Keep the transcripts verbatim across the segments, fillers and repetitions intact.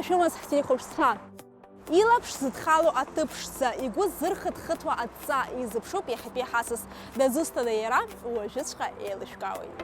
Шәымаз ҳтелехәаԥшцәа. Илаԥш зыдхало аҭыԥ ԥшӡа, игәы зырхыҭхыҭуа адҵа изыԥшуп иахьатәи ҳасас. Дызусҭада иара? Уажәыҵәҟьа еилышәкаауеит.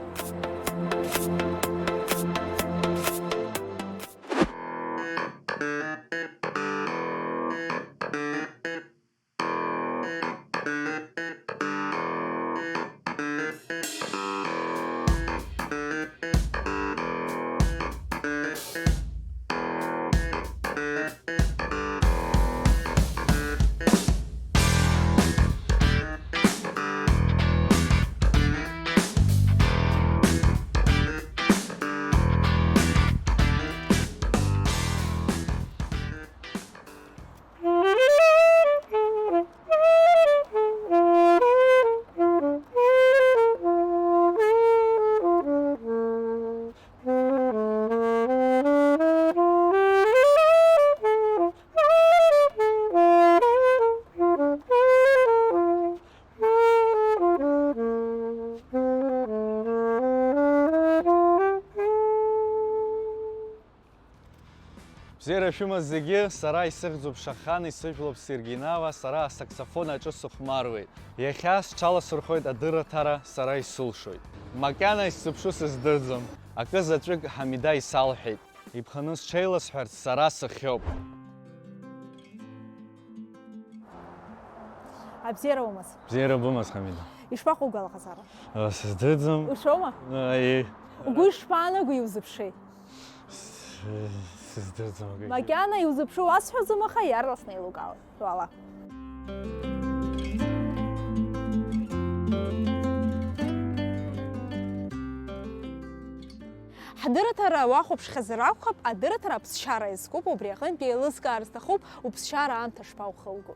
Бзиара шәымаз зегьы, сара исыхьӡуп Шахан, исыжәлоуп Сергинава, сара асаксофон аҿы сыхәмаруеит. Иахьа сҽаласырхәуеит адырраҭара, сара исылшоит. Макьана исзыԥшу сыздырӡом, акы заҵәык Ҳамида исалҳәеит. Иԥханы сҽеиласҳәарц сара сыхиоуп. Абзиара умаз. Бзиара бымаз, Ҳамида. Ишԥаҟоу угәалаҟазаара? Э, сыздырӡом. Ушоума? Аиеи. Угәы ишԥаанаго иузыԥши? С-, сыздырӡом акгьы. Макьана иузыԥшу уасҳәаӡом, аха иаарласны еилукаауеит. Уала. Ҳдырраҭара уахәаԥшхьазар акәхап, адырраҭара аԥсшьара иазкуп, убри аҟынтә еилыскаар сҭахуп, уԥсшьара аамҭа шԥаухылго?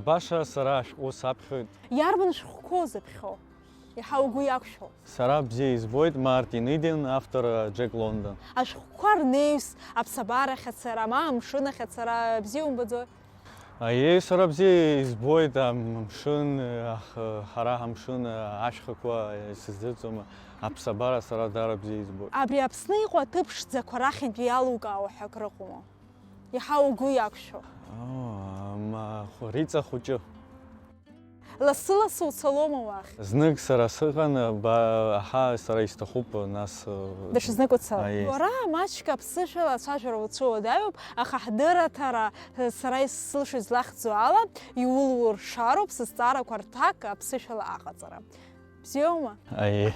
Баша сара ашәҟәы саԥхьоит. Иарбан шәҟәқәоу зыԥхьо? Иаҳа угәы иақәшәо? Сара бзиа избоит Мартин Иден, автор Джек Лондон. Ашәҟәқәа рнаҩс, аԥсабарахь ацара, ма амшын ахь ацара бзиа умбаӡои? Аиеи, сара бзиа избоит ам-, амшын, ах-, ҳара ҳамшын, ашьхақәа, сыздырӡом, аԥсабара сара даара бзиа избоит. Абри Аԥсны иҟоу аҭыԥ ԥшӡақәа рахьынтә иалукаауа ҳәа акрыҟоума? Иаҳа угәы иақәшәо? Оо, ма-, хә-, Риҵа хәыҷы. Лассы-лассы уцалома уахь? Знык сара сыҟан, ба-, аҳа, сара исҭахуп, нас, э, Даҽазнык уца. Аиеи. Уара маҷк аԥсышәала ацәажәара уцәыуадаҩуп, аха ҳдырраҭара, э, сара исылшоит злахьӡу ала, иулуршароуп сызҵаарақәа рҭак аԥсышәала аҟаҵара. Бзиоума? Аиеи.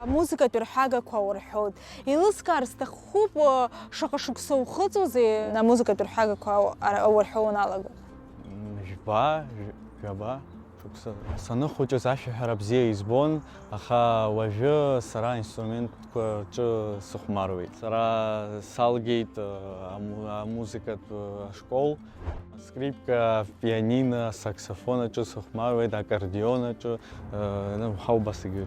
Амузыкатә рҳәагақәа урҳәоит. Еилыскаар сҭахуп, шаҟа шықәса ухыҵуазеи амузыкатә рҳәагақәа ар-, аурҳәо уналага? М, жәба, жә-, жәаба шықәса. Саныхәыҷыз ашәаҳәара бзиа избон, аха уажәы сара аинструментқәа рҿы сыхәмаруеит. Сара салгеит, э, аму-, амузыкатә, э, ашкол. Скрипка, пианино, асаксофон аҿы сыхәмаруеит, аккордеон аҿы, э, ну, ҳаубасагьы.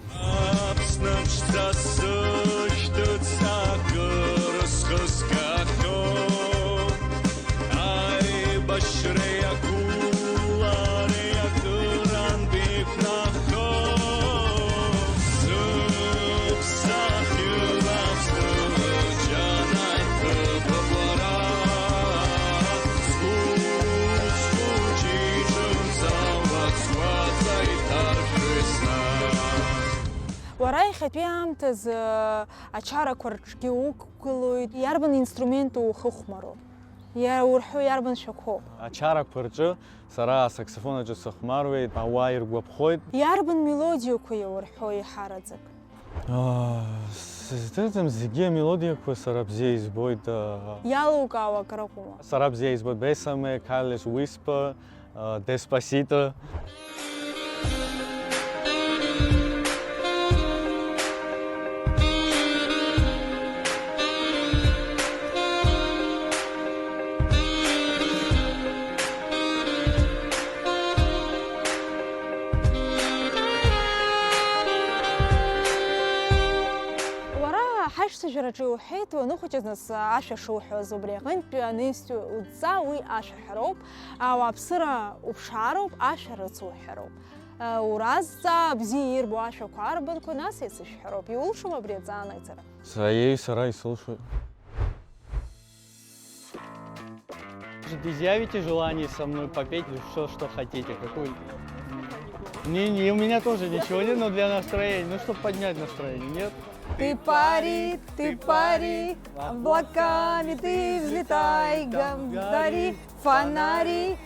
Аԥсны ԥшӡа сышьҭыҵ акыр схы згахьоу, аибашьреи агәылареи акырантә иқәнахо. Уара иахьатәи аамҭазы ачарақәа рҿгьы уқәгылоит. Иарбан инструмент ухыхәмароу? Иа-, урҳәо иарбан шәақәоу? Ачарақәа рҿы сара асаксофон аҿы сыхәмаруеит, ауаа иргәаԥхоит. Иарбан мелодиақәа иаурҳәо еиҳараӡак? Аа, сыздырӡом, зегьы амелодиақәа сара бзиа избоит, аа. Иалукаауа акрыҟоума? Сара бзиа избоит Бесаме, Калес Уиспа, Деспасито. Ашьҭажәараҿы иуҳәеит, уаныхәыҷыз нас ашәа шуҳәоз, убри аҟынтәи анаҩстәи удҵа уи ашәаҳәароуп, ауааԥсыра уԥшаароуп, ашәа рыцуҳәароуп. Уразҵаа, бзиа ирбо ашәақәа арбанқәа, нас еицышәҳәароуп. Иулшома абри аҵаанагӡара? Саиеи, сара исылшоит. Может, изъявите желание со мной попеть все, что хотите? Какой? Не, не, у меня тоже ничего нет, но для настроения, ну, чтобы поднять настроение, нет? Ты пари, ты пари, облаками ты взлетай, гам-, дари, фонари,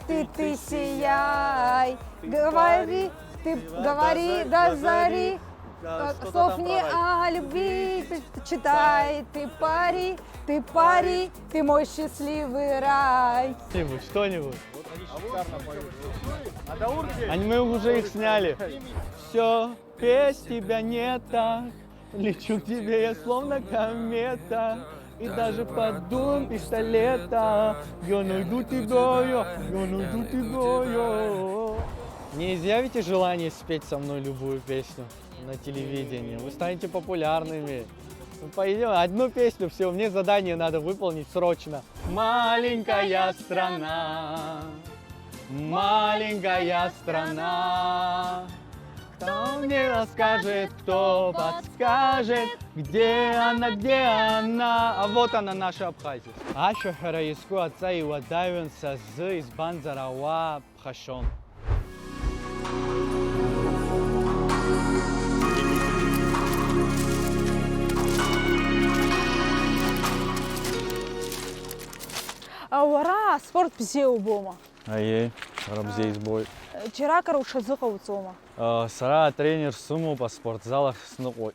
ты, ты сияй, говори, ты говори до зари. Э, что-то слов там не про рай. О любви ты читай, ты пари, ты пари, ты мой счастливый рай. Что-нибудь, что-нибудь. Они, мы уже их сняли. Все, без тебя не так. Лечу к тебе я словно комета. И даже под дулом пистолета. Я найду тебя, я, я найду тебя, я. Не изъявите желание спеть со мной любую песню на телевидении? Вы станете популярными. Ну, пойдём, одну песню, всё, мне задание надо выполнить срочно. Маленькая страна, маленькая страна, кто мне расскажет, кто подскажет, где она, где она? А вот она, наша Абхазия. Ашәаҳәара изку адҵа иуадаҩын са сзы, избанзар ауаа ԥхашьон. А, уара аспорт бзиа убома? Аиеи, сара бзиа избоит. Џьаракыр уҽазыҟауҵома? А, сара атренер сымоуп, аспортзал ахь сныҟәоит.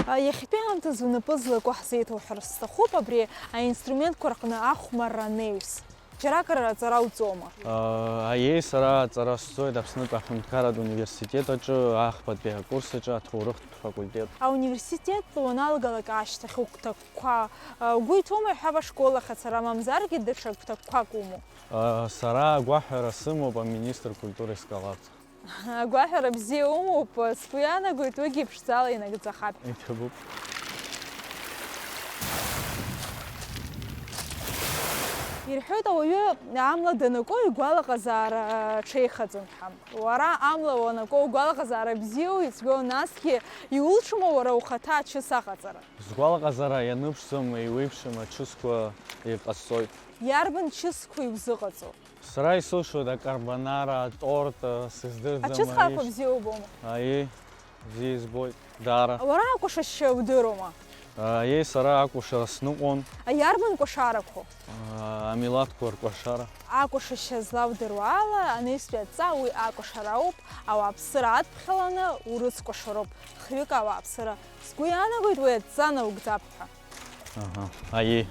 А, иахьатәи аамҭазы унапы злаку ҳзеиҭоуҳәар сҭахуп абри аинструментқәа рҟны ахәмарра анаҩс. Џьаракыр аҵара уҵома? Аиеи, сара аҵара сҵоит Аԥснытәи аҳәынҭқарратә университет аҿы, ахԥатәи акурс аҿы, аҭоурыхтә факультет. Ауниверситет уаналгалак ашьҭахь угәҭакқәа, а, угәы иҭоума ҳәа ашкол ахь ацара, мамзаргьы даҽа гәҭакқәак умоу? А, сара агәаҳәара сымоуп аминистр культуры искаларц. Агәаҳәара бзиа умоуп, сгәы иаанагоит, уигьы ԥшӡала инагӡахап. Иҭабуп. Ирҳәоит, ауаҩы амла данаку игәалаҟазаара ҽеихаӡом ҳәа. Уара амла уанаку угәалаҟазаара бзиоу, ицәгьоу, насгьы иулшома уара ухаҭа ачыс аҟаҵара? Сгәалаҟазаара ианыԥшӡом, еиуеиԥшым ачысқәа иҟасҵоит. Иарбан чысқәа иузыҟаҵо? Сара исылшоит акарбонара, аторт, сыздырӡом. Ачысхарақәа бзиа убома? Аиеи, бзиа избоит, даара. Уара акәашашьа удыруама? Аиеи, сара акәашара сныҟәон. Иарбан кәашарақәоу? Амилаҭқәа ркәашара. Акәашашьа злаудыруа ала, анаҩстәи адҵа уи акәашара ауп, ауааԥсыра адԥхьаланы урыцкәашароуп, хҩык ауааԥсыра. Сгәы иаанагоит, уи адҵа наугӡап ҳәа. Аҳа, аиеи.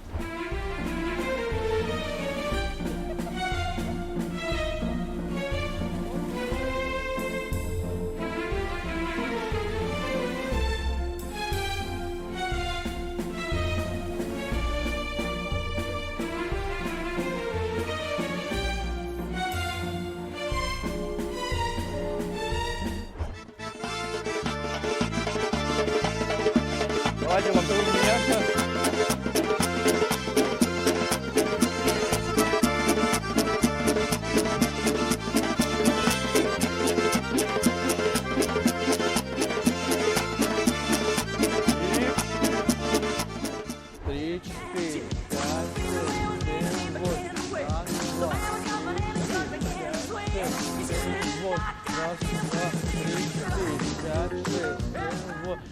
Давайте вокруг меня. Три, четыре, пять, шесть, семь, восемь. Раз, два, три, четыре, пять, шесть, семь, восемь. Раз, два, три, четыре, пять, шесть, семь, восемь.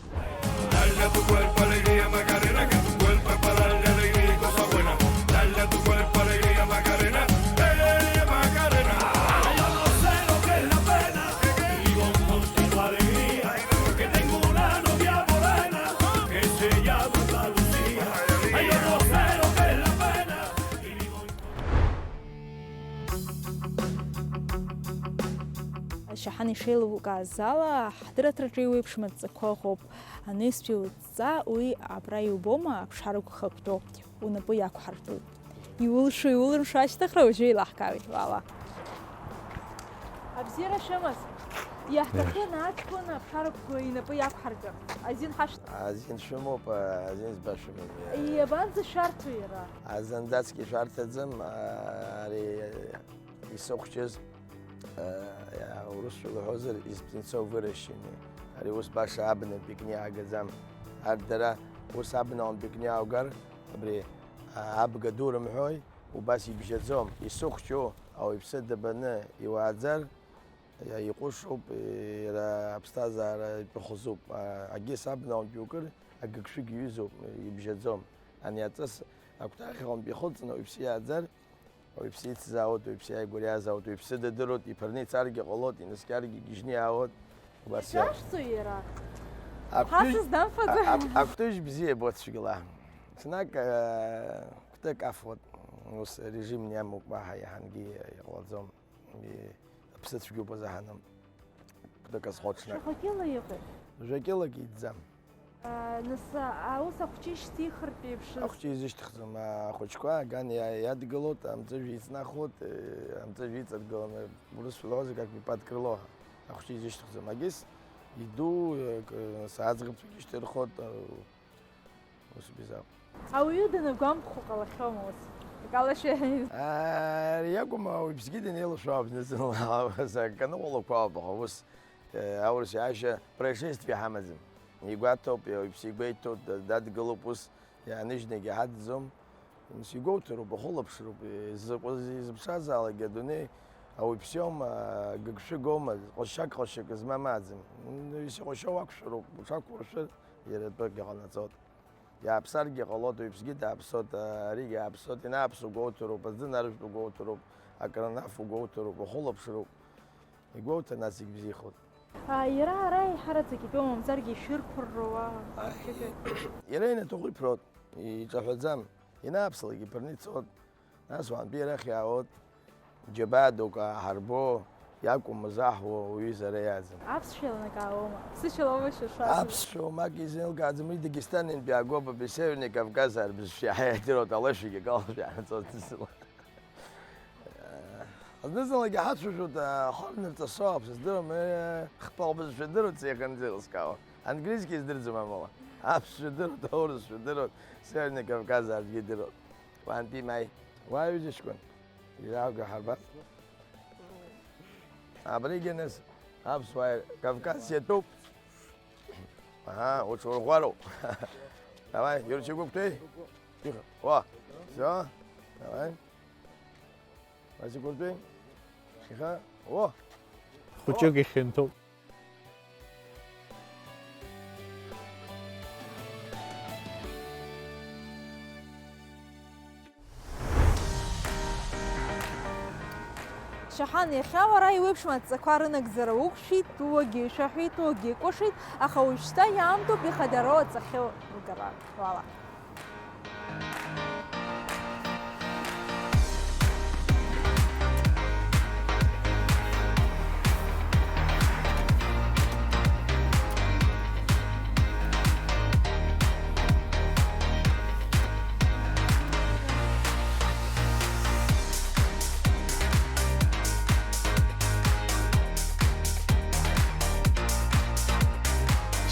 Dale a tu cuerpo alegría, Macarena, que tu cuerpo es para darle alegría y cosa buena. Dale a tu cuerpo alegría, Macarena, eh, Macarena. Ay, yo no sé lo que es la pena, que te digo con tu alegría, que tengo una novia morena, que se llama Andalucía. Ay, yo no sé lo que es la pena, que te digo. Шаҳан ишеилукааз ала, ҳдырраҭраҿы еиуеиԥшым адҵақәа ыҟоуп. Анестәи уҵҵа, уи абра иубома, аԥшарақәа хақәтәоу, унапы иақәҳартәоит. Иулшо, иулымшо ашьҭыхра уажәы еилаҳкаауеит, уаала. Абзиара шәымаз. Иаҳҭахын аҷкәын аԥшарақәа инапы иақәҳаркыр. Азин ҳашәҭ. Азин шәымоуп, азин збашәымам. Иабанӡа шәарҭо иара? Азанӡацгьы шәарҭаӡам, ари исыхәҷыз, аурысшәа лҳәозар, из птенцо выращенное. Ари ус баша абна пикни аагаӡам. Арҭ дара ус абна аун пикни ааугар, абри, а, абга ду рымҳәои, убас ибжьаӡом. Исыхәҷу ауаҩԥсы дабаны иуааӡар, иа-, иҟәышуп, иара аԥсҭазаара итәы хозуп. А, агьыс абна аунтә иукыр, агыгшәыг иҩызоуп, ибжьаӡом. Ани аҵыс агәҭахьаҟынтә ихылҵны ауаҩԥсы иааӡар, ауаҩԥсы ицзаауеит, ауаҩԥсы иааигәара иаазаауеит, ауаҩԥсы дадыруеит, иԥырны ицаргьы ҟалоит, инаскьаргьы гьежьны иаауеит, убас иа-, Иаҿашәҵои иара? Актәи-, Ҳасас дамфаӡои? А-, ак-, актәыжь бзиа ибоит цәгьала. Ҽнак, э, кәтык афоит, ус режимны иамоуп, уаҳа иаҳангьы иҟалаӡом. И-, аԥсы цәгьоуп азаҳаным. Кәтык азхоит ҽнак. Шаҟа кьыла иҟоу? Жәа-кьылак иӡӡам. А, нас, а, ус ахәҷы ишьҭихыртә еиԥшыз? Ахәҷы изышьҭыхӡом, ахәыҷқәа аган иа-, иадгылоит, амҵәыжәҩа иҵнахуеит, э, амҵәыжәҩа иҵадгыланы, урысшәа лҳәозар, как бы под крыло, ахәҷы изышьҭыхӡом. Агьыс иду, э, к-, саӡӷабцәагьы ишьҭырхуеит, э, ус бизап. Ауаҩы данагәамԥхо ҟалахьоума ус? Акалашәа. Ари иакәым, ауаҩԥсгьы данеилашәо ауп зны-зынла, аканыҟәалақәа ауп, аха ус, э, аурыс иашьа происшествие ҳамаӡам. Игәаҭоуп, иԥсы игәеиҭоит, да-, дадгылоуп ус, иааныжьны егьаҳаӡӡом. Ус игәоуҭароуп, ухылаԥшроуп, изакәыз изыԥшаазаалакгьы адунеи ауаҩԥсиоума, гыгшәыгоума, ҟазшьак-ҟазшьак змам аӡам. Исҟазшьоу уақәшәароуп, уҽақәуршәыр, иара атәык иҟанаҵоит. Иааԥсаргьы ҟалоит, уаҩԥсгьы дааԥсоит, аригьы ааԥсоит, ианааԥсо угәоуҭароуп, аӡы наржәтә угәоуҭароуп, акранарф угәоуҭароуп, ухылаԥшроуп, игәоуҭар, нас зегь бзиахоит. А, иара ара еиҳараӡак итәоу, мамзаргьы ишәырԥырроуа? Аҳ, иара ианаҭаху иԥрот, иҿаҳәаӡам, ианааԥслак иԥырны ицоит, нас уаантәи арахь иаауеит, џьабаа дук ааҳарбо, иакәым заҳуа уаҩы изара иаӡам. Аԥсшәа еилнакаауоума? Ԥсышьа лоума шәыршәа? Аԥсшәа уамак изеилкааӡам, уи Дагестанынтәи иаагоуп, абри Северный Кавказ ар бызшәа иаҳа иадыруеит, алашәагьы акалашәа иаҳаҵоит зны-зынла. Зны-зынлагьы ҳацәажәоит, ахор нырҵасо, аԥсшәа здыруам, э, хԥа бызшәа дыруеит, сеиханӡа еилыскаауа. Англизгьы издырӡом амала. Аԥсшәа дыруеит, аурысшәа дыруеит, Северный Кавказ аргьы дыруеит. Уантәи маи. Уааҩызаҷкәын. Иаауга ҳарба. Абригьы нас аԥсуаа Кавказ иатәуп. Аҳа, уҽурӷәӷәароуп. Давай, Юрчик, уқәтәеи? Тихо. О, всё. Давай. Васик, уқәтәеи? Тихо. О! Хәыҷык ихьанҭоуп. Шьаҳан, иахьа уара иуеиԥшым адҵақәа рынагӡара уқәшәеит, уагьишәаҳәеит, уагьикәашеит, аха уажәшьҭа иаамҭоуп ихадароу адҵахьы угара. Уала.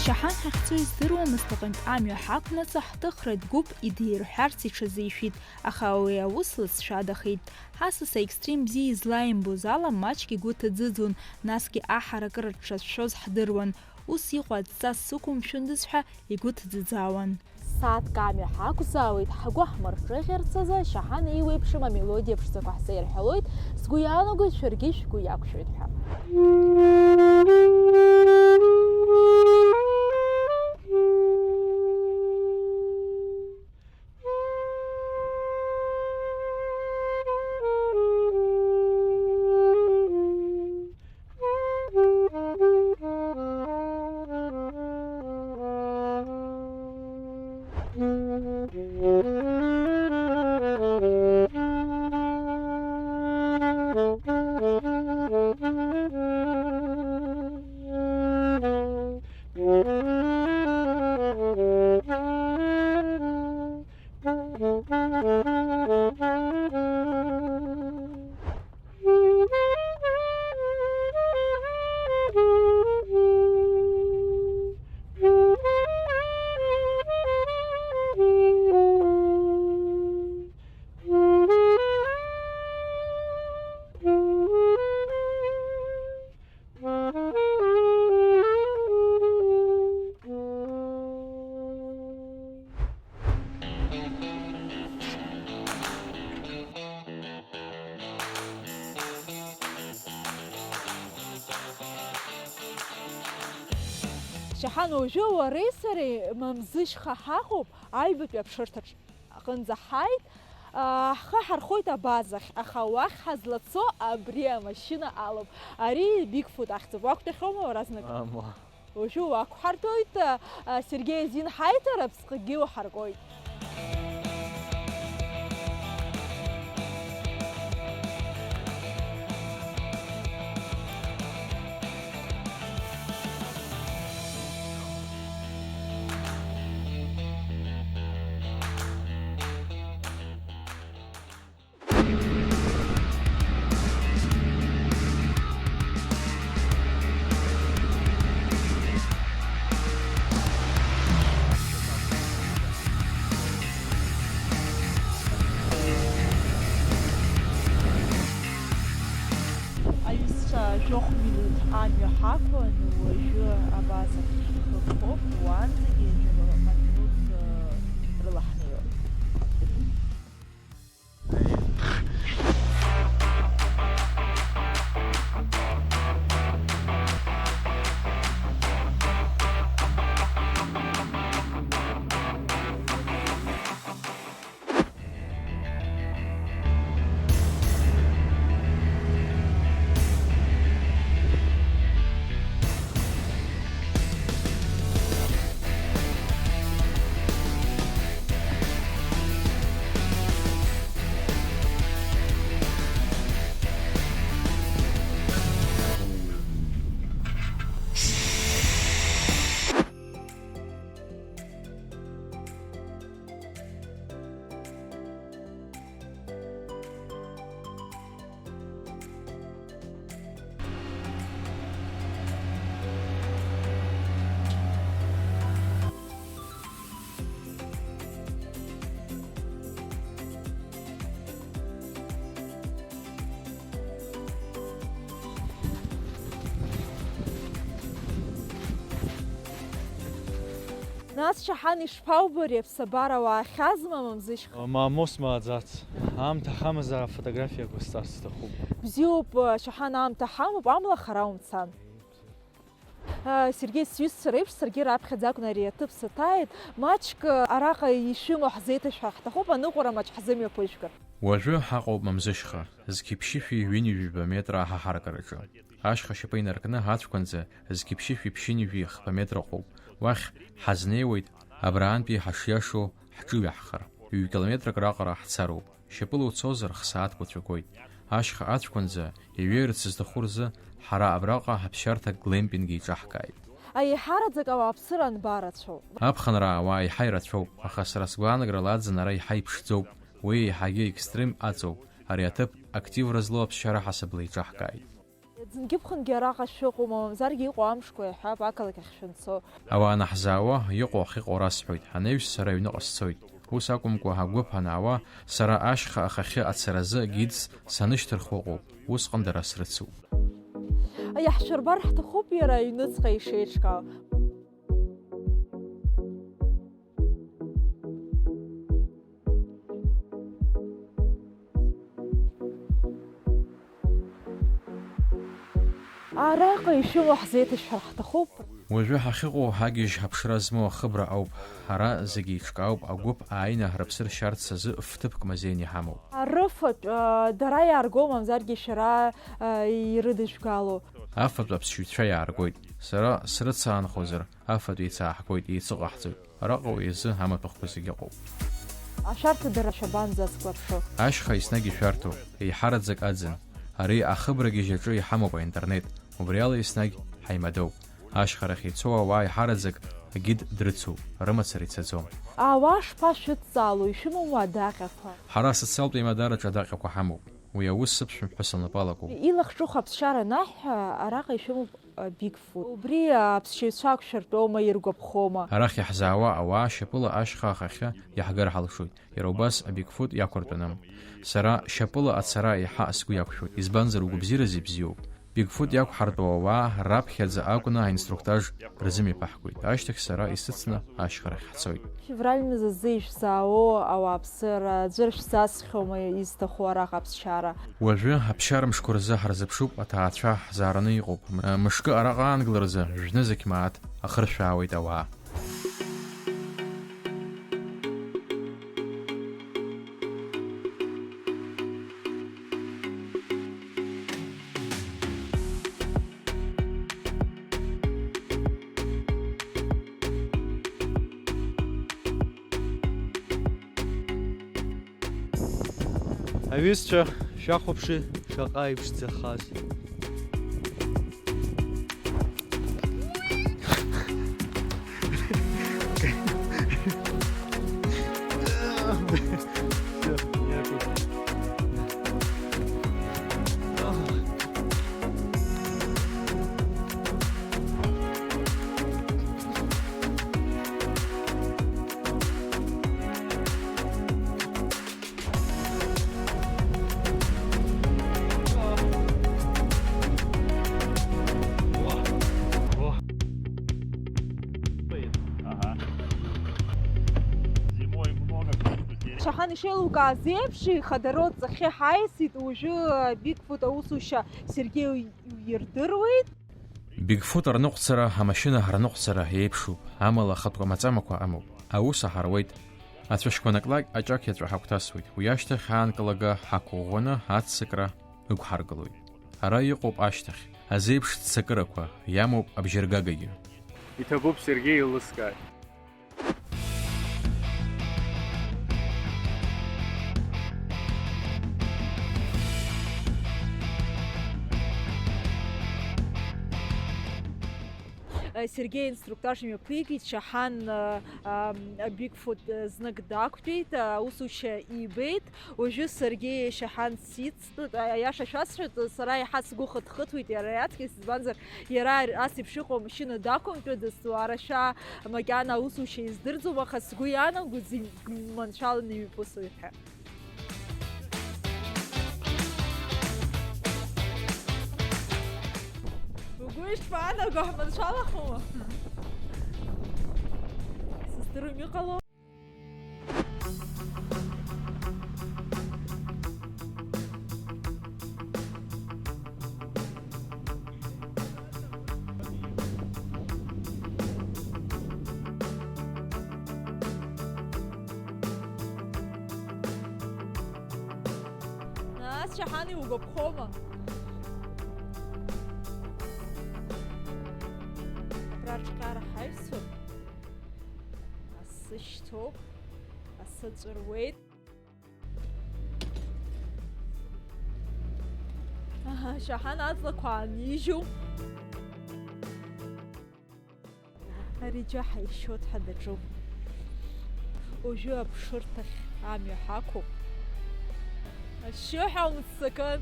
Шьаҳан ҳахьцо издыруамызт, аҟынтә амҩа ҳақәнаҵ, аҳҭыхратә гәыԥ идирҳәарц иҽазишәит, аха уи аус лызшәадахеит. Ҳасас аекстрим бзиа излаимбоз ала маҷк игәы ҭаӡыӡон, насгьы аҳаракыра дшацәшәоз ҳдыруан. Ус иҟоу адҵа сықәымшәындаз ҳәа игәы ҭӡыӡаауан. Сааҭк амҩа ҳақәзаауеит, ҳгәы ҳмырҿыӷьарц азы Шьаҳан еиуеиԥшым амелодиа ԥшӡақәа ҳзаирҳәалоит, сгәы иаанагоит шәаргьы шәгәы иақәшәоит ҳәа. Шьаҳан, уажәы уареи сареи Мамзышьха ҳаҟоуп, аҩбатәи аԥшырҭаҿ аҟынӡа ҳааит. Аа, ҳхы ҳархоит абазахь, аха уахь ҳазлацо абри амашьына алоуп. Ари Бигфут ахьӡуп. Уақәтәахьоума уара знык? Мамоу. Уажәы уақәҳартәоит, а, Сергеи азин ҳаиҭар, аԥсҟгьы уҳаркуеит. Аҩызцәа жәохә минуҭ амҩа ҳақәын, уажәы абаза ҳхыԥхоуп, уаанӡагьы жәаба минуҭ, э, рыла ҳнеиуеит. Нас, Шьаҳан, ишԥаубо ари аԥсабара, уаахьазма, мамзышьха? Мамоу, смааӡац. Аамҭа ҳамазаап, афотографиақәа сҵарц сҭахуп. Бзиоуп, Шьаҳан, аамҭа ҳамоуп, амала хара умцан. Сергеи, сҩызцәа реиԥш, саргьы раԥхьаӡа акәны ари аҭыԥ саҭааит. Маҷк араҟа ишәымоу ҳзеиҭашәҳәар ҳҭахуп, аныҟәара маҷ ҳзымҩаԥыжәгар. Уажәы ҳаҟоуп Мамзышьха, зқьи ԥшьышәи ҩынҩажәи жәаба метра аҳаҳаркыраҿы. Ашьха шьапы инаркны ҳацәқәанӡа зқьи ԥшьышәи ԥшьынҩажәи хԥа метра ыҟоуп. Уахь ҳазнеиуеит, абраантәи ҳашиашоу ҳҿыҩаҳхар. Ҩ-километрак раҟара ҳцароуп. Шьапыла уцозар, х-сааҭк уацәагоит. Ашьха ацәқәанӡа, иҩеирц зҭаху рзы, ҳара абраҟа ҳаԥсшьарҭа глемпинг еиҿаҳкааит. Аиҳараӡак ауааԥсыра анбарацәоу? Аԥхынра ауаа еиҳа ирацәоуп, аха сара сгәаанагарала аӡын ара еиҳа иԥшӡоуп. Уи еиҳагьы екстрем аҵоуп. Ари аҭыԥ активра злоу аԥсшьара ҳасабала еиҿаҳкааит. Аӡынгьы-ԥхынгьы араҟа шәыҟоума, мамзаргьы иҟоу амшқәа иаҳҳәап, ақалақь ахь шәынцо. Ауаа анаҳзаауа, иҟоу ахьыҟоу расҳәоит, ҳанаҩс сара аҩныҟа сцоит. Ус акәымкәа, агәыԥ анаауа, сара ашьха ахахьы ацаразы гидс санышьҭырхуа ыҟоуп, усҟан дара срыцуп. Иаҳшәырбар ҳҭахуп иара аҩныҵҟа ишеиҿкаау. Араҟа ишәымоу ҳзеиҭашәҳәар ҳҭахуп. Уажәы ҳахьыҟоу ҳагьежь ҳаԥшра змоу ахыбра ауп. Ара зегьы еиҿкаауп, агәыԥ ааины ҳрыԥсыршьарц азы фҭыԥк мазеины иҳамоуп. Арыфатә, а, дара иааргоу, мамзаргьы шәара, а, ирыдыжәгало? Афатә аԥсшьаҩцәа иааргоит. Сара срыцаанхозар, афатә еицааҳгоит, еицыҟаҳҵоит. Араҟа уи азы амаҭәахәқәа зегьы ыҟоуп. Ашәарҭадара шәабанӡасгәаԥхо? Ашьха еснагь ишәарҭоуп, еиҳараӡак аӡын. Ари ахыбрагьежь аҿы иҳамоуп аинтернет, убри ала еснагь ҳаимадоуп. Ашьхарахь ицо ауаа еиҳараӡак агид дрыцуп, рымацара ицаӡом. Ауаа шԥашәыдҵаало, ишәымоума адаҟьақәа? Ҳара асоциалтә еимадараҿы адаҟьақәа ҳамоуп. Уи аус сыԥшәмаԥҳәыс лнапы алакуп. Илахҿыху аԥсшьара анаҳҳәа, араҟа ишәымоуп Бигфут. Убри аԥсшьаҩцәа ақәшәыртәоума, иргәаԥхома? Арахь иаҳзаауа ауаа шьапыла ашьха ахахьы иаҳгар ҳалшоит. Иара убас абигфут иақәыртәаны. Сара шьапыла ацара еиҳа сгәы иақәшәоит, избанзар, угәабзиара зегь бзиоуп. Бигфут иақәҳартәу ауаа раԥхьаӡа акәны аинструктаж рзымҩаԥаҳгоит. Ашьҭахь сара исыцны ашьхарахь ҳцоит. Февраль мзазы ишәзаауоу ауааԥсыра аӡәыр шәзасхьоума изҭаху араҟа аԥсшьара? Уажәы аԥсшьара мшқәа рзы ҳарзыԥшуп, аҭаацәа ҳзаараны иҟоуп. М-, мышкы араҟа аангыларазы жәнызқь мааҭ ахыршәаауеит ауаа. Аҩызцәа, шәахәаԥши, шаҟа иԥшӡахаз. Ага. Зимой много кто-то здесь. Шахан ишеилукааз еиԥш, ихадароу ҵахьы ҳаисит, уажәы Бигфут аусушьа Сергеи уирдыруеит. Бигфут арныҟәцара, амашьына ҳарныҟәцара еиԥшуп, амала ахатә амаҵамақәа амоуп. Аус аҳаруеит. Ацәашьқәа наклак аҿак иаҵәа ҳагәҭасуеит. Уи ашьҭахь аанкылага ҳақәыӷәӷәаны аццакра ықәҳаргылоит. Ара иҟоуп ашьҭахь, азеиԥш ццакырақәа, иамоуп абжьаргагагьы. Иҭабуп Сергеи илыскааит. Сергеи инструктаж имҩаԥигеит, Шьаҳан, а, а, Бигфут, а, знык дақәтәеит, аусушьа ибеит. Уажәы саргьы Шьаҳан сицтәуп, аиаша шәасҳәап, сара иаҳа сгәы хыҭхыҭуеит иара иаҵкыс, избанзар, иара ас еиԥш иҟоу амашьына дақәымтәаӡацт, уара шәа макьана аусушьа издырӡом, аха сгәы иаанагоит зегь маншәаланы имҩаԥысуеит ҳәа. Угәы ишԥаанаго, ҳманшәалахома? Сыздырам, иҟало. Нас, Шьаҳан, иугәаԥхома? Абра аҿҟьара ҳаҩсуеит. Асы шьҭоуп, асы ҵәыруеит. Аҳа, Шьаҳан аҵлақәа аанижьу. Ари џьа ҳаишьоит ҳәа даҿуп. Уажәы аԥшырҭахь амҩа ҳақәуп. Ашьшьыҳәа умыццакын.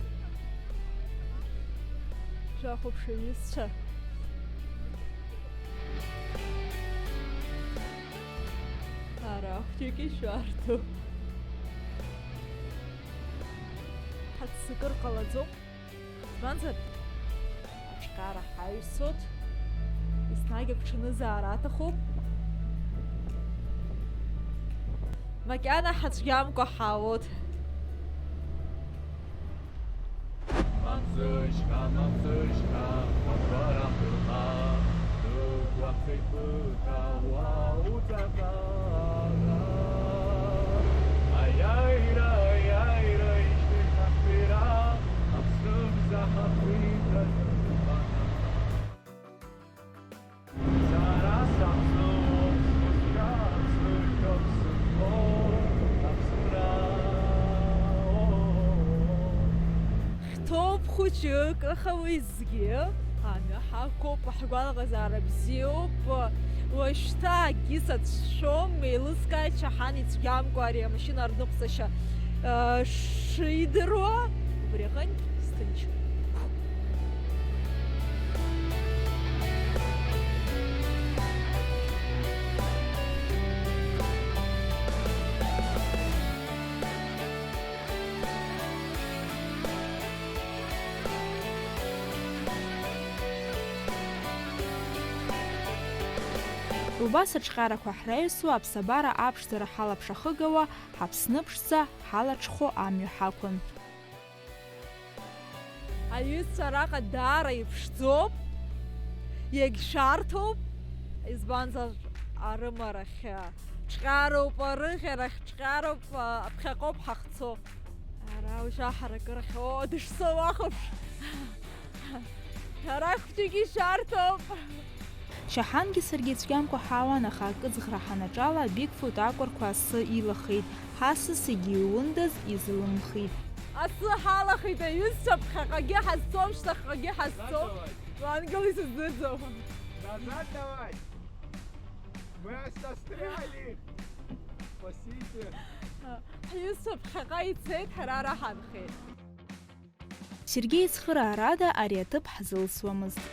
Шәахәаԥш, аҩызцәа. Арахәгьы шәарҭоуп. Ҳаццакыр ҟалаӡом. Избанзар, аҿҟьара ҳаҩсуеит, еснагь агәҽанызаара аҭахуп. Макьана ҳацәгьамкәа ҳаауеит. Мамзышьха, мамзышьха, хәажәара хырҟа, дықәлахӡеит быҭауа уҵаҟара. Аиааира, аиааира, ишьҭеит ҳаԥхьара, Аԥсны мза ҳақәиҭра дырбанаҳа. Сара саԥсыуоуп, сгәыцәа сыршәоуп, сынхоит Аԥсынра. Хьҭоуп хәыҷык, аха уеизгьы амҩа ҳақәуп, ҳгәалаҟазаара бзиоуп. Уажәшьҭа акгьы сацәшәом, еилыскааит Шьаҳан ицәгьамкәа ари амашьына арныҟәцашьа, э, шидыруа, убри аҟынтә сҭынчуп. Убас аҿҟьарақәа ҳраҩсуа аԥсабара аԥшӡара ҳалаԥшахыгауа, ҳаԥсныԥшӡа ҳалаҽхәо амҩа ҳақәын. Аҩызцәа араҟа даара иԥшӡоуп, иагьшәарҭоуп, избанзар, арымарахь ҿҟьароуп, арыӷьарахь ҿҟьароуп, аԥхьаҟоуп ҳахьцо. Ара уажәы аҳаракырахь, оо, дышцо уахәаԥш! Ҳара хәҷык ишәарҭоуп! Шьаҳангьы саргьы ицәгьамкәа ҳауан, аха акы ӡӷра ҳанаҿала, Бигфут акәарқәа асы илахеит, ҳасас егьиундаз изылымхит. Асы ҳалахеит, аҩызцәа, ԥхьаҟагьы ҳазцом, шьҭахьҟагьы ҳазцом. Назад давай. Уангыл исыздырӡом. Назад давай. Мы застряли. Спасите. Ҳҩызцәа ԥхьаҟа ицеит, ҳара ара ҳанхеит. Сергеи ицхыраарада ари аҭыԥ ҳзылсуамызт.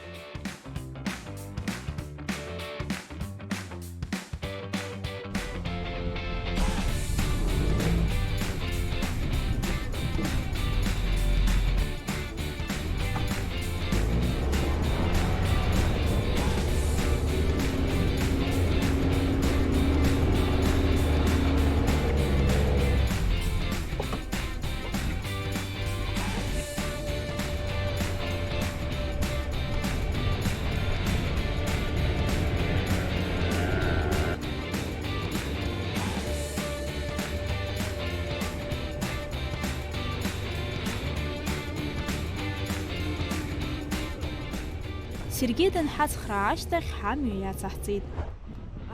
Сергеи данҳацхраа ашьҭахь, ҳамҩа иацаҳҵеит.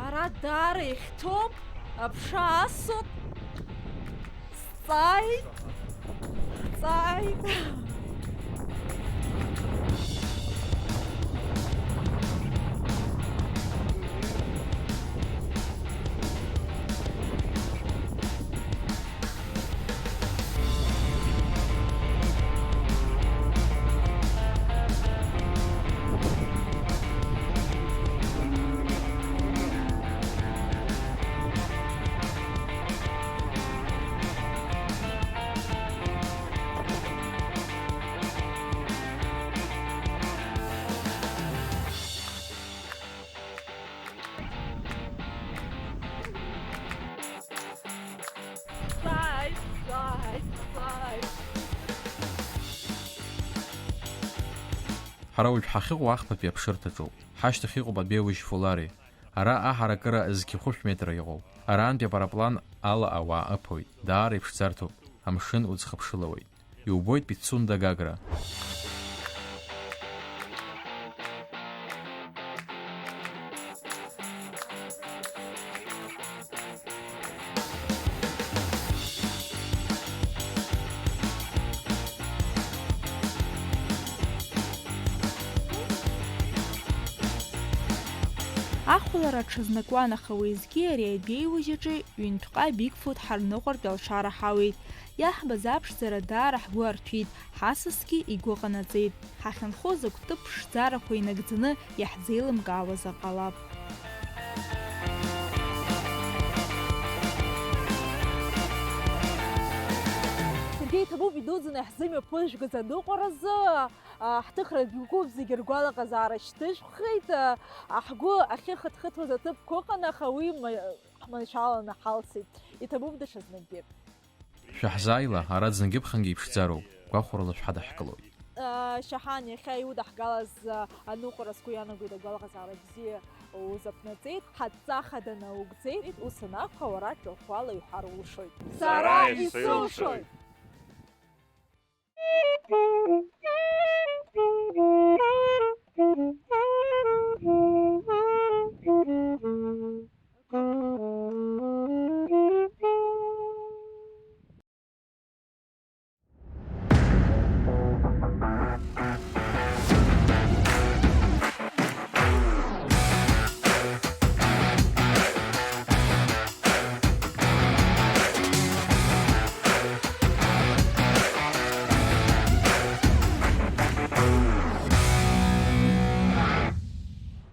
Ара даара ихьҭоуп, аԥша асуп. Сҵааит. Сҵааит. Bye, bye, bye. Ҳара уажә ҳахьыҟоу ахԥатәи аԥшырҭаҿоуп. Ҳашьҭахь иҟоуп абеиужь Фулари. Ара аҳаракыра зқьы хәышә метра иҟоуп. Арантәи апараплан ала ауаа ыԥоит. Даара иԥшӡарҭоуп. Амшын уӡхыԥшылауеит. Иубоит Пицунда Гагра. Ахәлара аҽазнакуан, аха уеизгьы ари абеиужь аҿы ҩынтәҟа Бигфут ҳарныҟәартә алшара ҳауеит. Иаҳбаз аԥшӡара даара ҳгәы арҭәит, ҳасасгьы игәы ҟанаҵеит. Ҳахьынхо закәтәы ԥшӡарақәа инагӡаны иаҳзеилымкаауазар ҟалап. Сергеи, иҭабуп идуӡӡаны иаҳзымҩаԥыжәгаз аныҟәаразы, а, ҳҭыхратә гәыԥ зегьы ргәалаҟазаара шьҭышәххеит, а, ҳгәы ахьыхыҭхыҭуаз аҭыԥқәа ыҟан, аха уи ма-, ҳманшәаланы ҳалсит. Иҭабуп даҽазныкгьы. Шәаҳзааила, ара ӡынгьы-ԥхынгьы иԥшӡароуп, гәахәарала шәҳадаҳкылоит. Шьаҳан иахьа иудаҳгалаз аныҟәара сгәы иаанагоит, агәалаҟазаара бзиа узаԥнаҵеит, ҳадҵа хада наугӡеит, ус анакәха, уара ҿырхәала иҳәар улшоит. Сара исылшоит!